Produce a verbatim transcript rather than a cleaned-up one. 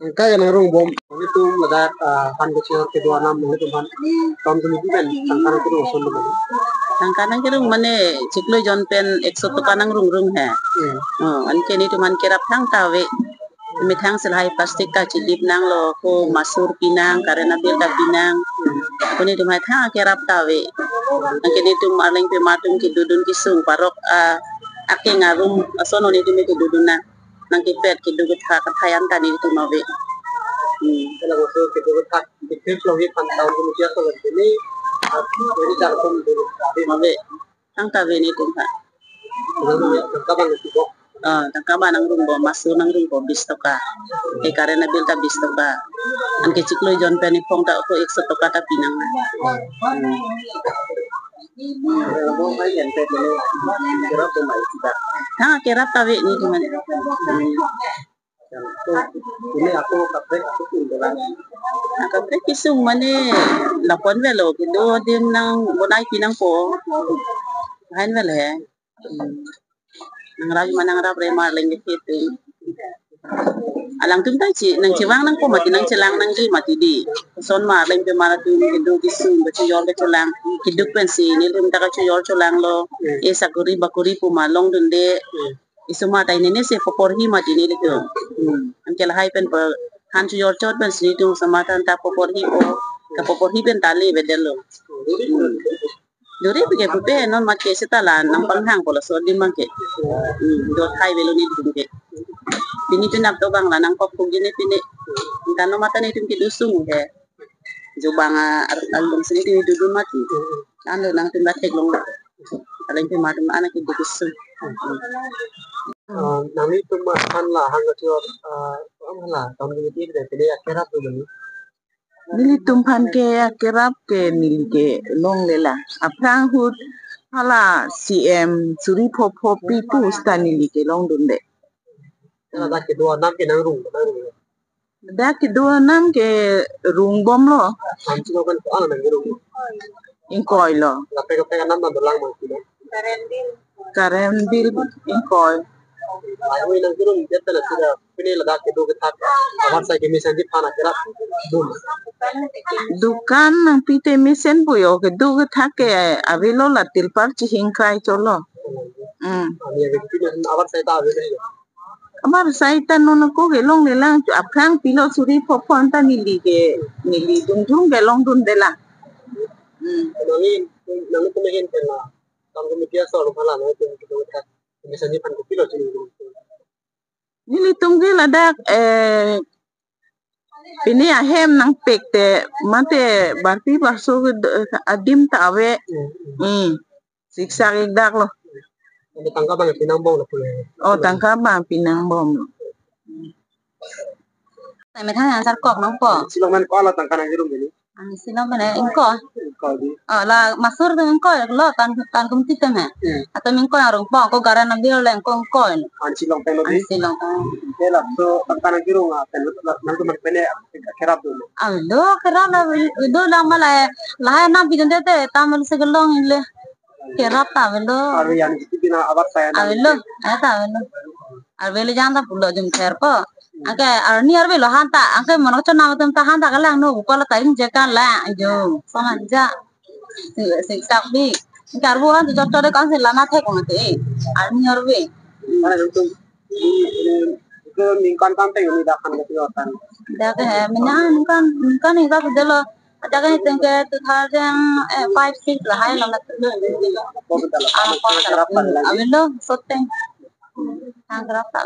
Angkai nangrung bom, nanglitum ladak, ah, han kachihor kedo anam nanglitum aphan town committee pen tangka nangkerung ason doma? Tangka nangkerung mane chiklo jon pen ekso toka nangrung rung he. Hmm. Oh, anke nelitum aphan kerap thangta ave. Methang si lahai plastic ta chidip nanglo, ko masur pinang, current bill ta pinang. Ko nelitum aphan thang kerap ta ave. Anke nelitum arleng pema atum kedodun kesung parok, ah, akeng arum ason nelitum kedodun nang. Nangkepet kedo kethak kathai anta nelitum ave. Hmm. Kalau masuk kedo kethak, dikit lagi pantau kemudian kalau ini, ah, ini cara pun dulu. Ave. Thangta ave nelitum aphan. Tangka abang nangtibok. Ah, tangka abang nangrung bom, masur nangrung bom bis toka. E current bill ta bis toka. Anke chiklo jon pen iphong ta ko ekso toka ta pinang. Thang kerap ta ave nelitum aphan. Ini aku kaprek aku pun dolang. Nah, kaprek kesung mane lapu-an avelo, kedo adim nangbonai pinangpo. Lain avelo he. Hmm. Nangrap ma nangrapre ma arleng kethe atum. Alangtum ta chi, nangchevang nangpo mati, nangchelang nangji mati dei. Koson ma arleng pema atum kedo kesung, kachojor kacholang, keduk pensi, nelitum ta kachojor cholanglo. Hmm. E sakori bakori puma longdunde. Hmm. Isuma ta inene si paporhi mati nelitum. Hmm. Anke lahai pen pa han chojor chot pensi nelitum sumatan ta paporhipo. Kapaporhi pen ta le avedetlo. Hmm. Duri pike pupe non make seta la nangpanghangpo laso adim abangke. Hmm. Dot hai avelo nelitum ke. Pini pinap dobang la nangkok pugini pini. Tangka no mata nelitum kedo sung he. Jubang a ar-, along si nelitum dodun mati. Ando nangtum la theklong. Arleng pema atum ana kedo kesung. Ah, nanglitum aphan la han kachihor, ah, aphan la town committee pen pine akerap do mani? Nelitum aphan ke akerap ke neli ke longle la. Aphrang ahut hala C M suri phopho pipu seta neli ke longdunde. Ladak kedo anam ke nangrung, nangrung. Ladak kedo anam ke rung bomlo. Ansi lo kan ko-an nangrung? Ingkoi lo. Lapen kaprek anam dolang ma sila. Current bill ingkoi. Ayo nangrung jeta la sila. Pine ladak kedo kethak avarsai kemesenji aphan akerap dun. Dukan nangpi te mesenpo yo, kedo kethak ke avelo la tilpar chihingkrai cholo. Hmm. Ani ave pine avarsai ta avelo. Avarsai ta non ako ke longle lang, aphrang pilo suri phopho anta neli ke, neli dungdung ke longdunde la. Hmm. Nangli, nangli pine ahin pen la town committee asor aphan la nangtum kedo kethak kemesenji aphan kopilo chini? Nelitum ke ladak, eh, pine ahem nangpek te mate barpi barso kedo, eh, adim ta ave. Hmm. Hmm. Siksak ikdaklo. Ini tangka abang pinang bomlo pule. Oh, tangka abang pinang bomlo. Methang ansar kok nangpo. Silong pen ko-an la tangka nangkerung ini? Ansi lo mane ingkoi. Ingkoi dei. Oh, la masur atum ingkoi lo, town, town committee atum he. Hmm. Atum ingkoi arung po, ko current bill le ingkoi ingkoi. Ansi long pen lo dei. Ansi long pen. Te laso tangka nangkerung a pen lo, nangtum aphan pine akerap do. Avelo kerap la, do la ma la, lahai anam pidunde te, tamal se kelong ingle. Kerap ta avelo. Arve an kiti pina avarsai anam. Avelo, eh ta avelo. Arve le jang ta pulo jum ther po. Anke arni arve lo han ta, anke mono chonam atum ta han ta kalang no, ko la ta ingjek kan la, jo, sama ja. Sing, singsak bi. Anke arvo han tu chot chot kan si lana thek mati. Arni arve. Mana nangtum, ini, ini, itu ningkan sampai ini dah kan kati otan. Dak he, menya ningkan, ningkan ningkan sudah lo. Ada kan itu ke two thousand five six lahai lo na. Apa betul? Apa kerap kan lagi? Avelo, soteng. Ang kerap ta.